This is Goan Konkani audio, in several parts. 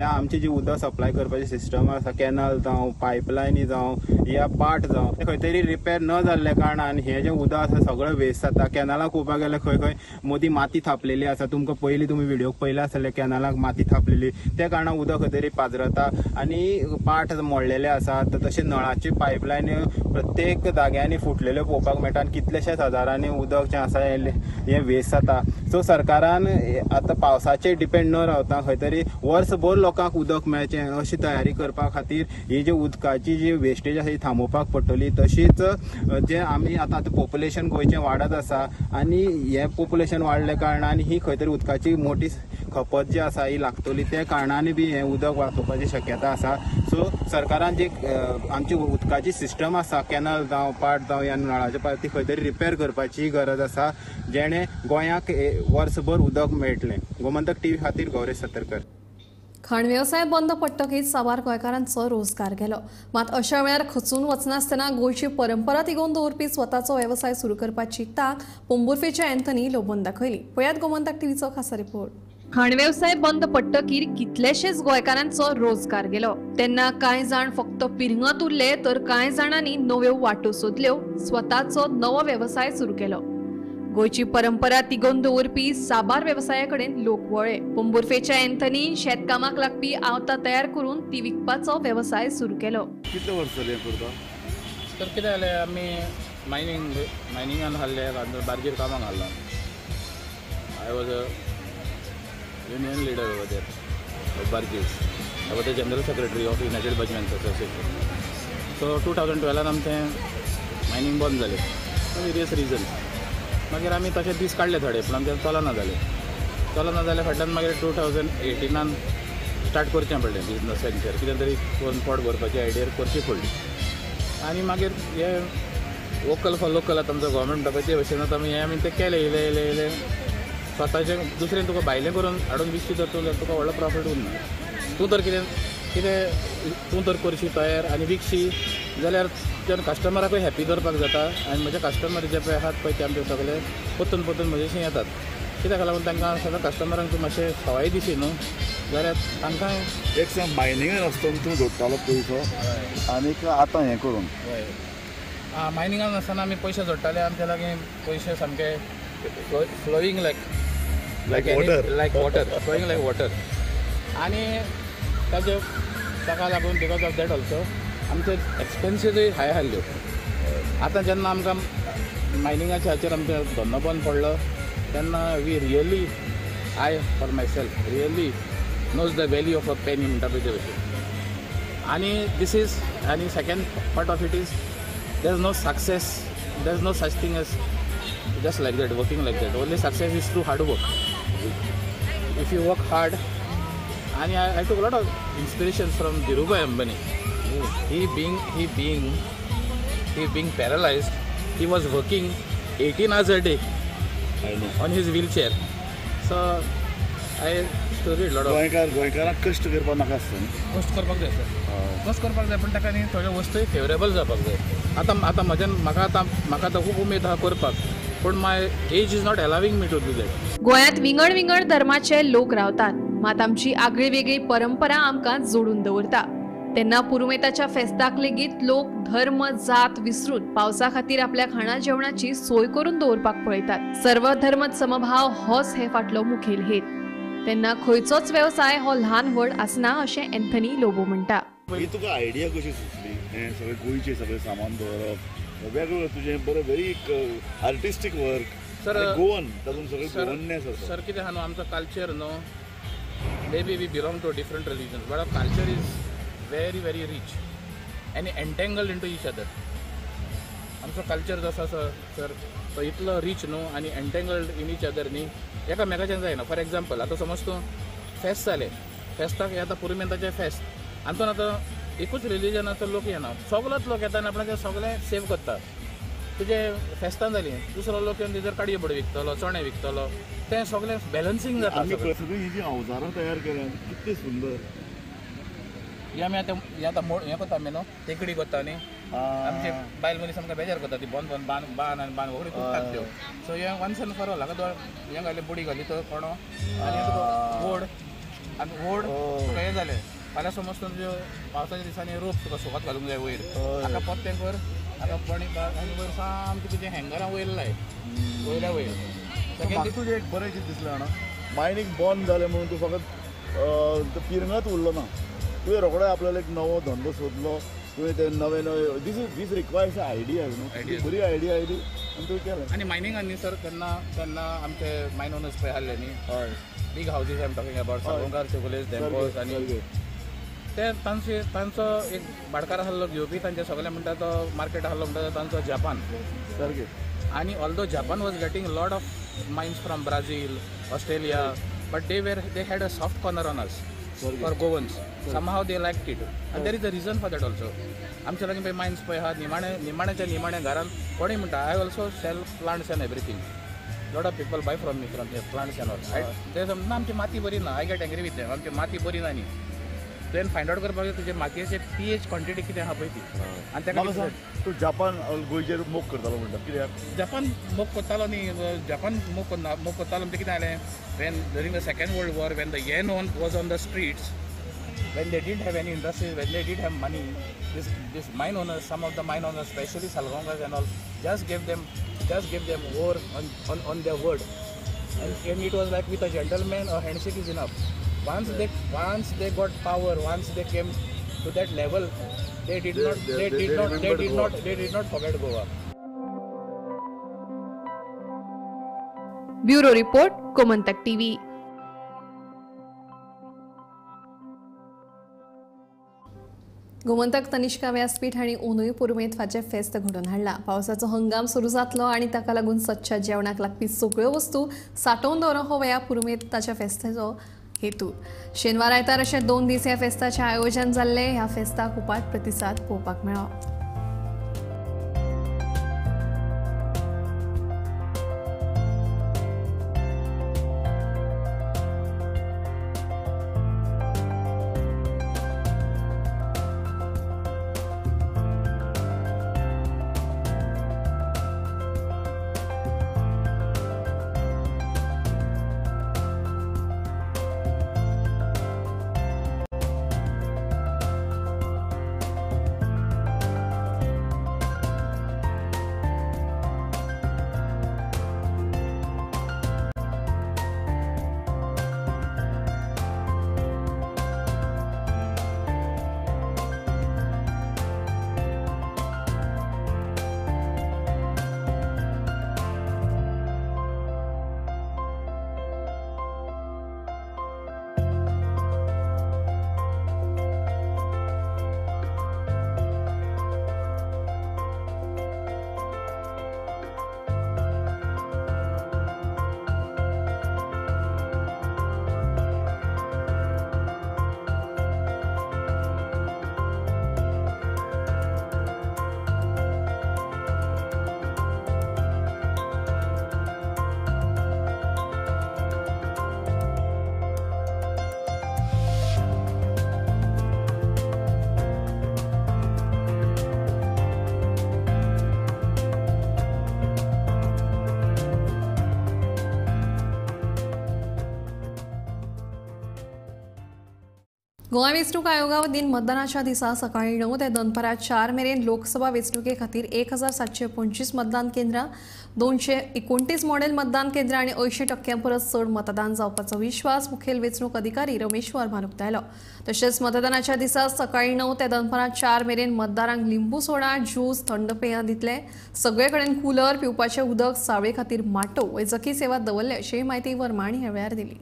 आमची जी उदक सप्लाय करपाची सिस्टम आसा, कॅनल जावं, पायपलायनी जावं या पाट जावं, ते खंय तरी रिपेर न जाल्ल्या कारणान हें जें उदक आसा सगळें वेस्ट जाता. कॅनलाक पळोवपाक गेल्यार खंय खंय मदीं माती थापलेली आसा. तुमकां पयलीं तुमी व्हिडियोक पयलें आसतलें, कॅनलाक माती थापलेली, त्या कारणान उदक खंय तरी पाजरता आनी पाट मोडलेले आसा. तशें नळाची पायपलायन प्रत्येक जाग्यांनी फुटलेल्यो पळोवपाक मेळटा आनी कितलेशेच हजारांनी उदक जें आसा हें वेस्ट जाता. सो सरकारान आतां पावसाचेर डिपेंड न रावता खंय तरी वर्सभर लोकांक उदक मेळचें अशी तयारी करपा खातीर ही जी उदकाची जी वेस्टेज आसा ती थांबोवपाक पडटली. तशीच जे आमी आतां पॉप्युलेशन गोंयचें वाडत आसा आनी हें पॉप्युलेशन वाडल्या कारणान ही खंय तरी उदकाची मोठी खपत जी आसा ही लागतली, त्या कारणान बी हें उदक वाचोवपाची शक्यता आसा. सो सरकारान जी आमची उदकाची सिस्टम आसा, कॅनल जावं, पाट जावं या नळाचे पाट, ती खंय तरी रिपेर करपाची गरज आसा, जेणे गोंयाक वर्सभर उदक मेळटलें. गोमंतक टीव्ही खातीर गौरेश सतरकर. खाण वेवसाय बंद पडटकीच साबार गोंयकारांचो रोजगार गेलो. मात अशा वेळार खचून वचनासतना गोंयची परंपरा तिगोवन दवरपी स्वताचो वेवसाय सुरू करपाची तांक पोंबुर्फेच्या अँथनी लोबोन दाखयली. पळयात गोमंतक टीव्हीचो खासा रिपोर्ट. खाण वेवसाय बंद पडटकीर कितलेशेच गोंयकारांचो रोजगार गेलो. तेन्ना कांय जाण फक्त पिरंगत उरले तर कांय जाणांनी नव्यो वाटो सोदल्यो, स्वताचो नवो वेवसाय सुरू केलो. गोंयची परंपरा तिगोवन दवरपी साबार वेवसाया कडेन लोक वळ्ळे. पोंबुर्फेच्या अँथनीन शेतकामाक लागपी आवतां तयार करून ती विकपाचो वेवसाय सुरू केलो. कितले वर्स जालें करता? तर कितें जालें, आमी मायनिंगान हाडले, बार्जीर कामाक घाल्लो. I was a union leader over there of barges. I was the general secretary of United Bargemen's Association. So 2012 आमचें मायनींग बंद जालें फॉर वेरियस रिजन्स. मागीर आमी तशे दीस काडले थोडे, पूण आमचें चलना जालें. चलना जालें फाटल्यान मागीर 2018 स्टार्ट करचें पडलें बिजनस वेंचर, कितें तरी करून पोट भरपाची आयडिया करची पडली. आनी मागीर हे वोकल फॉर लोकल आतां आमचो गव्हर्मेंट म्हणटा ते भशेन आतां आमी हें आमी तें केलें. इल्लें इल्लें इल्लें स्वताचें दुसरें तुका भायलें करून हाडून विकशी तर तूं तुका व्हडलो प्रॉफीट उरना. तूं तर कितें कितें तूं तर करशी तयार आनी विकशी जाल्यार जेन्ना कस्टमराकूय हॅपी दवरपाक जाता. आनी म्हजे कस्टमर जे पळय आहात पळय ते आमचे सगळे परतून परतून म्हजेशी येतात. कित्याक लागून तांकां सगळ्या कस्टमरांक तूं मातशें सवाय दिशी न्हू जाल्यार तांकां एक सांग, मायनिंगान आसतना तूं जोडटालो पयसो आनीक आतां हें करून? हय, आं, मायनिंगान आसतना आमी पयशे जोडटाले. आमचे लागीं पयशे सामके flowing like like water, like water, flowing like water. आनी ताजे ताका लागून because of that also आमचे एक्सपेन्सीजूय हाय आसल्यो. आतां जेन्ना आमकां मायनिंगाच्या हाचेर आमचो धंदो बंद पडलो तेन्ना we really, I for myself really knows the value of a penny म्हणटा पळय ते भशेन. आनी these is, आनी second part of it is there is no success, there is no such thing as just like that, working like that. Only success is through hard work. If you work hard, and I took a lot of inspiration from Dhirubhai Ambani. He being paralyzed, he was working 18 hours a day on his wheelchair. So I studied a lot of. गोंयकारांक कश्ट करपाक नाका आसता. कश्ट करपाक जाय सर, कश्ट करपाक जाय, पूण ताका न्ही थोड्यो वस्तूय फेवरेबल जावपाक जाय. आतां आतां म्हज्यान म्हाका आतां म्हाका आतां खूब उमेद आहा करपाक, पूण my age is not allowing me to do that. गोंयांत विंगड विंगड धर्माचे लोक रावतात, मात आमची आगळी वेगळी परंपरा आमकां जोडून दवरता. तेन्ना पुरुमेताच्या फेस्ताक लेगीत लोक धर्म जात विसरून पावसा खातीर आपल्या खाणा जेवणाची सोय करून दवरपाक पळयतात. सर्वधर्म समभाव होच हे फाटलो मुखेल हेत. तेन्ना खंयचोच वेवसाय हो ल्हान व्हड आसना अशें अँथनी लोबो म्हणटा. ही तुका आयडिया कशी सुचली हें सगळें गोंयचें सगळें सामान दवरप, वेगळं तुजें बरें very artistic work sir, Goan तातूंत सगळें गोवननेस आसा. सर कितें आहा न्हू, आमचो कल्चर न्हू, maybe we belong to different religions but our culture is very very rich आनी एन्टेंगल्ड इंटू इच अदर. आमचो कल्चर जसो आसा सर तो इतलो रीच न्हू आनी एन्टेंगल्ड इन इच अदर न्ही, एकामेकाच्यान जायना. फॉर एग्जाम्पल आतां समज तूं फेस्त जालें, फेस्ताक हें आतां पुरुमेंताचें फेस्त, आनी तो आतां एकूच रिलिजनाचो लोक येना, सगलोच लोक येता आनी आपणाचें सगळें सेव करता. तुजें फेस्तां जालीं, दुसरो लोक येवन तिजेर काडयो बडी विकतलो, चणे विकतलो, तें सगळें बॅलन्सींग जाता. सगळीं ही जी अवजारां तयार केल्या कितली सुंदर. हे आमी आतां हें आतां मोड हें करता आमी न्हू, तेकडी करता न्ही, आमचे बायल मनीस आमकां बेजार करता ती बोन बोन बान बान आनी बान व्हडली तुटतात त्यो. सो हें वन्स एंड फॉर ऑल हाका हें घालें, बुडी घाली तो कोणो आनी तुका गोड आनी व्हड तुका हें जालें फाल्यां समज तुमच्यो पावसाच्या दिसांनी रोप तुका सुकत घालूंक जाय वयर हाका पोत्तें कर हाका बणी आनी वयर सामकें तुजें हँगरां वयर लाय वयल्या वयर. म्हाका तुजें एक बरें कितें दिसलें जाणा, मायनींग बंद जालें म्हणून तूं फकत पिरंगत उरलो ना, तुवें रोखडो आपल्याला एक नवो धंदो सोदलो, तुवें ते नवे नवे this is this requires a idea न्हू, बरी आयडिया आयली आनी तुवें केलें. आनी मायनिंगान न्ही सर तेन्ना तेन्ना आमचे मायन ओनर्स पळय आहले न्ही big houses I am talking about Salgaonkar, Chogles, Dempo's आनी ते तांचे तांचो एक भाटकार आहलो घेवपी तांचे सगळे म्हणटा तो मार्केट आहलो म्हणटा तो तांचो जपान सारकें. आनी although Japan was getting lot of mines from Brazil, Australia, but they had a soft corner on us for Goans. Somehow they liked it. And there is a reason for that also. आमच्या लागीं पळय मायन्स पळय आहात निमाणे निमाण्याच्या निमाण्या घरान कोणूय म्हणटा I also sell plants and everything. Lot of people buy from me from plants and all. ते समजना आमची माती बरी ना, I get angry with them, आमची माती बरी ना न्ही. तुवें फायंड आवट करपाक जाय तुजे मातयेचे पीएच क्वॉन्टिटी कितें आहा पळय ती. आनी ताका तूं जपान गोंयचेर मोग करतालो म्हणटा कित्याक? जपान मोग करतालो न्ही, जपान मोग करना मोग करतालो म्हणजे कितें जालें when during the second world war when the yen was on the streets, when they didn't have any industries, when they didn't have money, this mine owners, some of the mine owners, especially Salgaonkars and all, just gave them war on their word. And it was like with a gentleman, a handshake is enough. Once they got power, once they came to that level, they did not forget Goa. Bureau report, Gomantak TV. Gomantak Tanishka व्यासपीठ आनी ओनूय पुरुमेंत फेस्त घडोवन हाडला. पावसाचो हंगाम सुरू जातलो आनी ताका लागून सदच्या जेवणाक लागपी सगळ्यो वस्तू सांठोवन दवरप हो ह्या पुरुमेंताच्या फेस्ताचो हेतू. शेनवार आयतार अशे 2 दीस ह्या फेस्ताचें आयोजन जाल्लें. ह्या फेस्ताक उपाट प्रतिसाद पळोवपाक मेळ्ळो. गोवा वेंचणूक आयोगा वतीन मतदानाच्या दिसा सकाळी 9 ते दनपारां 4 मेरेन लोकसभा वेंचणुके खातीर 1725 मतदान केंद्रां, 229 मॉडेल मतदान केंद्रां आनी 80% परस चड मतदान जावपाचो विश्वास मुखेल वेंचणूक अधिकारी रमेश वर्मान उक्तायलो. तशेंच मतदानाच्या दिसा सकाळी 9 ते दनपारां 4 मेरेन मतदारांक लिंबू सोडा, ज्यूस, थंड पेयां दितले. सगळे कडेन कूलर, पिवपाचें उदक, सावळे खातीर माटो, वैजकी सेवा दवरले अशी म्हायती वर्मा हांणी ह्या वेळार दिली.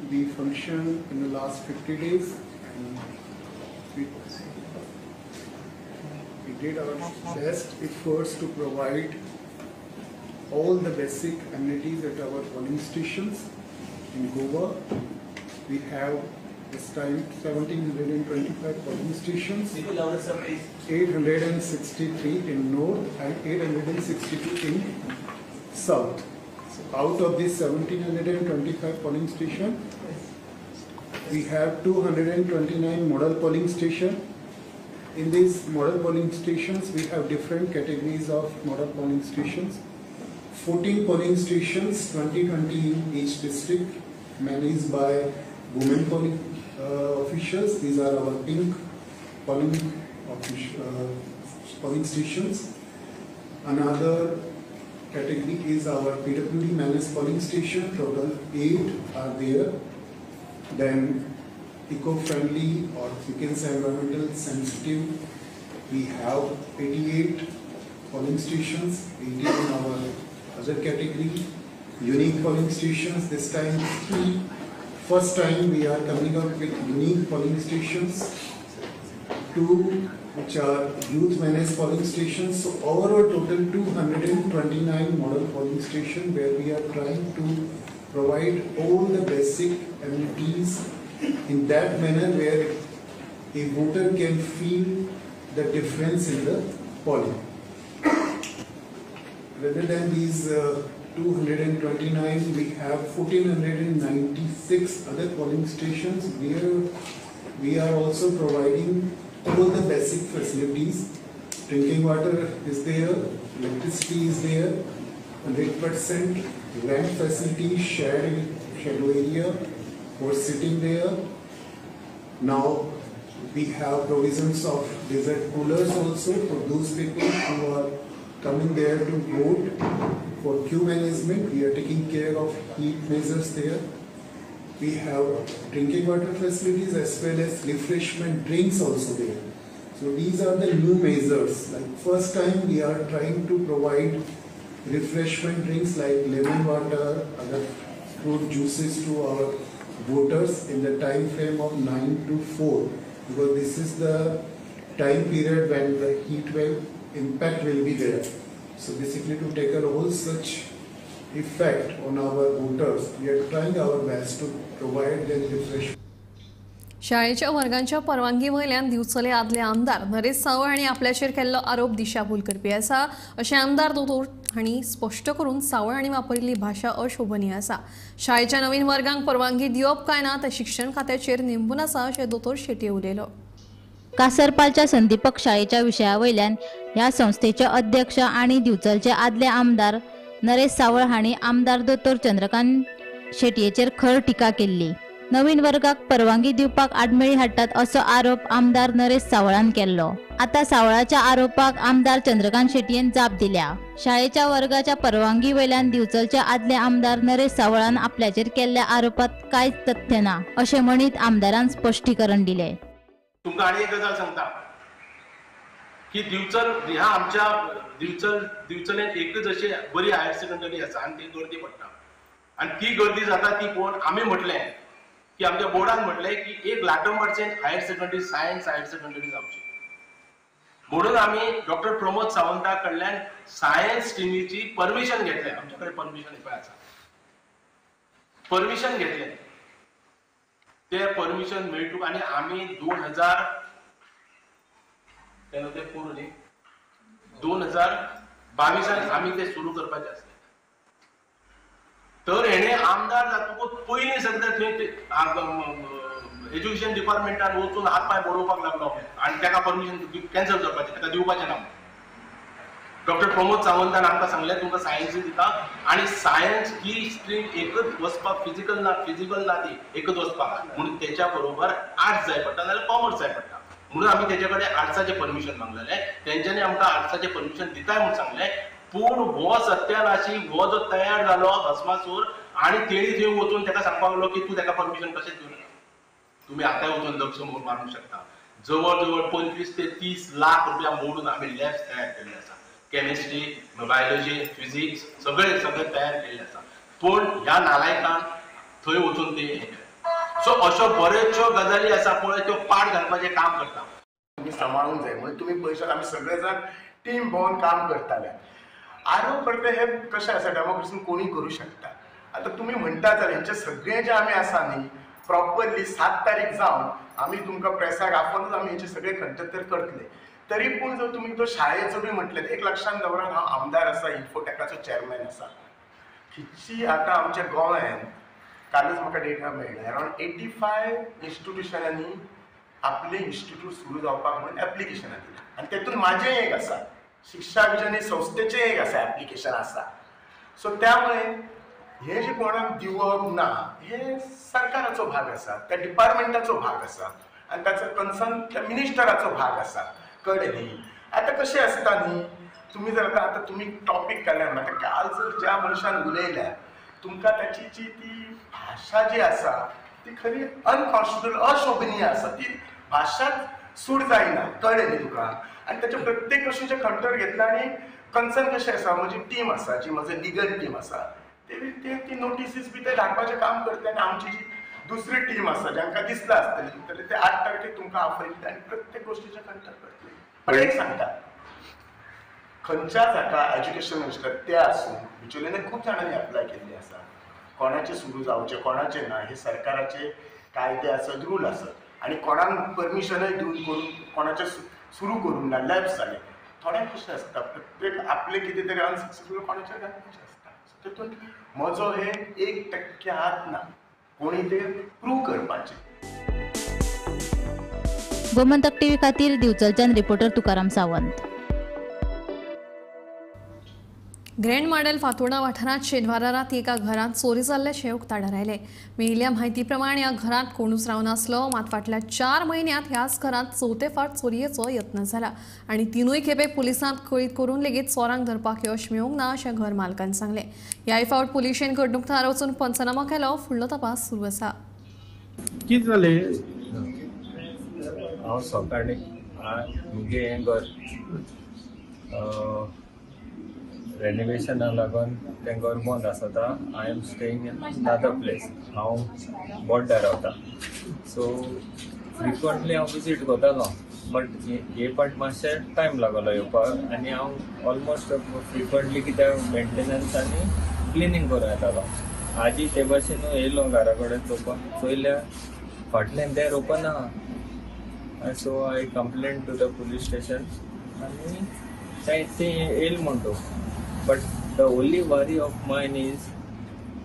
We functioned in the last 50 days and we did our best efforts to provide all the basic amenities at our polling stations in Goa. We have this time 1725 polling stations, 863 in north and 862 in south. So out of these 1725 polling stations, we have 229 model polling station. In these model polling stations, we have different categories of model polling stations. 14 polling stations, 2020 in each district. managed by women polling officials. These are our pink polling stations. Another category is our PWD managed polling station, total 8 are there. Then eco-friendly, or you can say environmental sensitive, we have 88 polling stations, 80 in our other category. Unique polling stations, this time 3. First time we are coming up with unique polling stations, 2 which are youth managed polling stations. So overall total 229 model polling station, where we are trying to provide all the basic amenities in that manner where a voter can feel the difference in the polling. Rather than these 229, we have 1496 other polling stations where we are also providing all the basic facilities. Drinking water is there, electricity is there, 100% ramp facility, shared shadow area for sitting there. Now we have provisions of desert coolers also for those people who are coming there to vote. For queue management, we are taking care of heat measures there. We have drinking water facilities as well as refreshment drinks also there. So these are the new measures. Like first time we are trying to provide refreshment drinks like lemon water, other fruit juices to our voters in the time frame of 9 to 4, because this is the time period when the heat wave impact will be there. So basically to take all such effect on our voters, we are trying our best to provide them refreshment. शाळेच्या वर्गांच्या परवानगी वयल्यान दिवचले आदले आमदार नरेश सावळ हांणी आपल्याचेर केल्लो आरोप दिशाभूल करपी आसा अशें आमदार दोतोर हांणी स्पश्ट करून सावळ हांणी वापरिल्ली भाशा अशोभनीय आसा. शाळेच्या नवीन वर्गांक परवानगी दिवप काय ना तें शिक्षण खात्याचेर निंबून आसा अशें दोतोर शेट्ये उलयलो. कासरपालच्या संदीपक शाळेच्या विशया वयल्यान ह्या संस्थेचे अध्यक्ष आनी दिवचलचे आदले आमदार नरेश सावळ हांणी आमदार दोतोर चंद्रकांत शेटयेचेर खर टिका केल्ली. नवीन वर्गाक परवानगी दिवपाक आडमेळी हाडटात असो आरोप आमदार नरेश सावळान केल्लो. आता सावळाच्या आरोपाक आमदार चंद्रकांत शेटयेन जाप दिल्या. शाळेच्या वर्गाच्या परवानगी वयल्यान दिवचलचे आदले आमदार नरेश सावळान आपल्याचेर केल्ल्या आरोपात कांयच तथ्य ना अशें म्हणीत आमदारान स्पश्टीकरण दिलें. तुमकां आनी एक गजाल सांगता की दिवचल ह्या आमच्या दिवचलेन एकच अशी बरी हायर सेकंडरी आसा आनी ती गर्दी पडटा आनी ती गर्दी जाता ती पळोवन आमी म्हटलें की आमच्या बोर्डान म्हटलें की एक लाटंबारचें higher secondary science higher secondary जावची म्हणून आमी डॉक्टर प्रमोद सावंता कडल्यान सायन्स स्ट्रिमीची परमिशन घेतलें. आमच्या कडेन परमिशन पळय आसा, परमिशन घेतलें, ते परमिशन मेळटूक आनी आमी 2000 तेन्ना ते पुरो न्ही 2022 आमी ते सुरू करपाचे आसले. तर हेणे आमदार जातकूच पयलीं सगळें थंय एज्युकेशन डिपार्टमेंटान वचून हात पांय बडोवपाक लागलो आनी ताका परमिशन कॅन्सल करपाचें, ताका दिवपाचें ना. डॉक्टर प्रमोद सावंतान आमकां सांगलें तुमकां सायन्स दिता आनी सायन्स ही स्ट्रीम एकच वचपाक फिजिकल ना ती एकच वचपाक म्हणून तेच्या बरोबर आर्ट्स जाय पडटा नाजाल्यार कॉमर्स जाय पडटा म्हणून आमी तेचे कडेन आर्ट्साचें परमिशन मागलेलें. तेंच्यांनी आमकां आर्ट्साचें परमिशन दिताय म्हूण सांगलें. पूण हो सत्यानाशी हो जो तयार जालो भस्मासूर आनी तेणी थंय वचून ताका सांगपाक लागलो की तूं ताका परमिशन कशें दिवं नाका, तुमी आतांय वचून लक्ष मारूंक शकता. जवळ जवळ 25 ते 30 लाख रुपया मोडून आमी लॅब्स तयार केल्ले आसा, केमिस्ट्री, बायोलॉजी, फिजिक्स सगळे सगळे तयार केल्ले आसा. पूण ह्या नालायकान थंय वचून ते सो अश्यो बऱ्योचश्यो गजाली आसा पळय त्यो पाट घालपाचें काम करता. तुमी सांबाळूंक जाय म्हणून तुमी पयशात आमी सगळे जाण टीम भोंवन काम करताले. आरोप करता हे कशें आसा डेमोक्रेसीन कोणूय करूं शकता. आतां तुमी म्हणटा जाल्यार हेंचे सगळें जें आमी आसा न्ही प्रॉपरली 7 तारीख जावन आमी तुमकां प्रेसाक आपोवनूच आमी हेंचे सगळे खंततर करतले. तरी पूण जर तुमी तो शाळेचो बी म्हटलें एक लक्षांत दवरात हांव आमदार आसा, इन्फोटॅकाचो चॅरमॅन आसा. खिच्ची आतां आमच्या गोंयांत कालूच म्हाका डेटा मेळ्ळा अरावंड 85 इन्स्टिट्युशनांनी आपलें इन्स्टिट्यूट सुरू जावपाक म्हणून एप्लिकेशनां दिलां आनी तेतून म्हाजें एक आसा, शिक्षा विजन हे संस्थेचें एक आसा एप्लिकेशन आसा. सो त्यामुळे हे जे कोणाक दिवप ना हे सरकाराचो भाग आसा, त्या डिपार्टमेंटाचो भाग आसा आनी ताचो कन्सर्न त्या मिनिस्टराचो भाग आसा. कळ्ळें न्ही? आतां कशें आसता न्ही, तुमी जर आतां आतां तुमी टॉपीक काडल्या, आतां काल जर ज्या मनशान उलयल्या तुमकां ताची जी ती भाशा जी आसा ती खरी अनकॉन्स्टिट्युशनल, अशोभनीय आसा. ती भाशाच सूट जायना. कळ्ळें न्ही तुका? आनी ताच्या प्रत्येक गोश्टीचें खंटर घेतला आनी कन्सर्न कशें आसा, म्हजी टीम आसा, जी म्हजी लिगल टीम आसा, ते ती नोटिसीस बी ते धाडपाचें काम करता. आनी आमची जी दुसरी टीम आसा जांकां दिसलां आसतलें जाल्यार ते 8 तारखेक तुमकां आपयतले आनी प्रत्येक गोश्टीचें खंटर करतले. पण एक सांगता, खंयच्याच हाका एज्युकेशन मिनिस्टर ते आसूं, बिचोलेने खूब जाणांनी अप्लाय केल्ली आसा, कोणाचें सुरू जावचें कोणाचें ना हे सरकाराचे कायदे आसत, रूल आसत आनी कोणाक परमिशनय दिवन करून कोणाचें सुरू करूंक ना, लॅप्स जालें. थोड्यांक कशें आसता, प्रत्येक आपलें कितें तरी अनसक्सेसफूल कोणाचें घालपाचें आसता. सो तेतून म्हजो हे 1% हात ना, कोणी ते प्रूव करपाचें. गोमंतक टीव्ही खातीर दिवचलच्यान रिपोर्टर तुकाराम सावंत. ग्रँड माडेल फातोर्डा वाठारांत शेनवारा राती एका घरांत चोरी जाल्ल्याचें उक्ताडार आयलें. मेळिल्ल्या म्हायती प्रमाण ह्या घरांत कोणूच रावनासलो, मात फाटल्या 4 म्हयन्यांत ह्याच घरांत चवथे फावट चोरयेचो यत्न जाला आनी 3 खेपे पुलिसांत कळीत करून लेगीत चोरांक धरपाक यश मेळूंक ना अशें घर मालकान सांगलें. ह्याय फावट पुलिशेन घडणूक थळार वचून पंचनामो केलो. फुडलो तपास सुरू आसा. कितें जालें? हांव सकाळीं म्हगे हें घर रेनोवेशना लागून तें घर बंद आसा. I am staying in another place. हांव बोड्डा रावता. सो फ्रिक्वंटली हांव विजीट करतालो, बट हे पाट मातशें टायम लागलो येवपाक आनी हांव ऑलमोस्ट फ्रिक्वंटली कित्याक मेंटेनन्स आनी क्लिनींग करूं येतालो. आजी ते भाशेन येयलो घरा कडेन चोवपाक, चोयल्यार फाटल्यान दार ओपन आहा. So I complain to the police station आनी ते येयल म्हणटो. But the only worry of mine is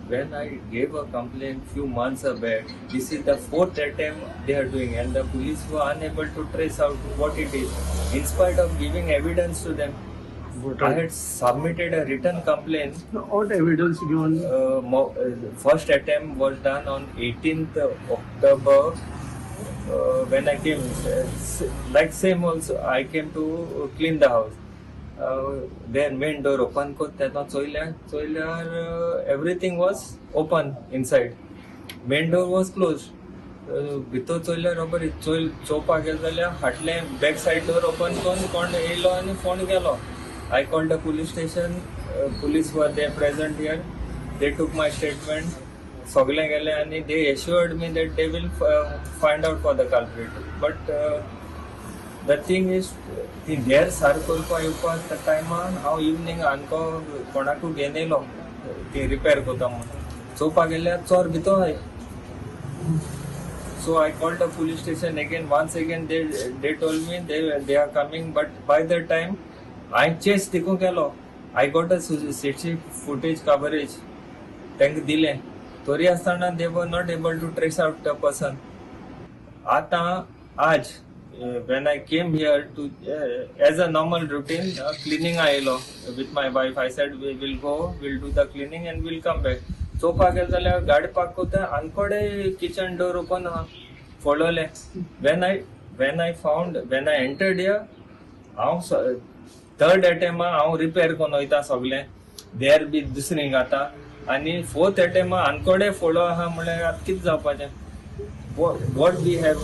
when I gave a complaint few months back, this is the 4th attempt they are doing and the police were unable to trace out what it is in spite of giving evidence to them. I had submitted a written complaint. What evidence given? First attempt was done on 18th October when I came, like same also, I came to clean the house. Their main door open ko तेन्ना चोयल्यार everything was open inside. Main door was closed. भितर चोयल्यार बरोबर चोवपाक गेले जाल्यार फाटलें बॅक सायड डोर ओपन करून कोण येयलो आनी फोन गेलो. I called the police station. Police were there present here. They took my statement. सगळे गेले आनी they assured me that they will find out for the culprit. But the thing is, ती देर सार करपाक येवपाक त्या टायमान हांव इवनींग आमकां कोणाकूय घेवन येयलो ती रिपेर करता म्हणून. चोवपाक गेल्यार चोर भितर I. So I called the police station again. Once again they told me they are coming, but by the time हांवें चेस तिकून केलो. I got a CC footage coverage तांकां दिलें, तरी आसतना they were not able to trace out the person. आतां आज when I came here to as a normal routine cleaning आयलो with my wife. I said we will go, we'll do the cleaning and we'll come back. चोवपाक गेले जाल्यार गाडी पार्क करता आनकोडे किचन डोर ओपन आहा, पळयलें. When I entered here, हांव थर्ड एटेमा हांव रिपेर करून वयता सगळें, देर बी दुसरी घाता आनी फोर्थ एटेमा आनकोडे फोडो आहा. म्हणल्यार आतां कितें जावपाचें? What we have,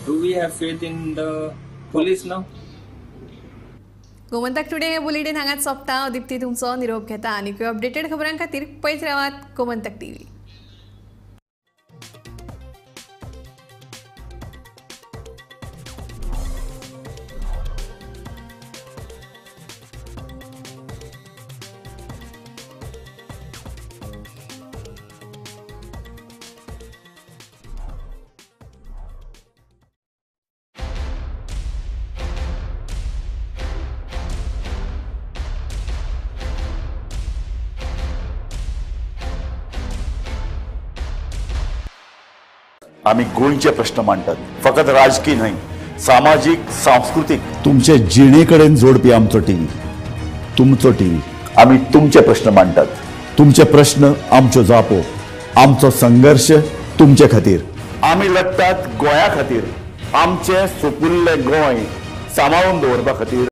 do we have faith in the police now? Gomantak today हे बुलेटिन हांगाच सोंपता. दीप्ती तुमचो निरोप घेता आनी अपडेटेड खबरां खातीर पळयत रावात गोमंतक टीव्ही. आमी गोंयचे प्रश्न मांडटात, फकत राजकीय न्हय, सामाजीक, सांस्कृतीक, तुमचे जिणे कडेन जोडपी आमचो टीव्ही, तुमचो टीव्ही. आमी तुमचे प्रश्न मांडटात. तुमचे प्रश्न आमच्यो जापो, आमचो संघर्श तुमचे खातीर. आमी लढटात गोंया खातीर, आमचें सुपुल्लें गोंय सांबाळून दवरपा खातीर.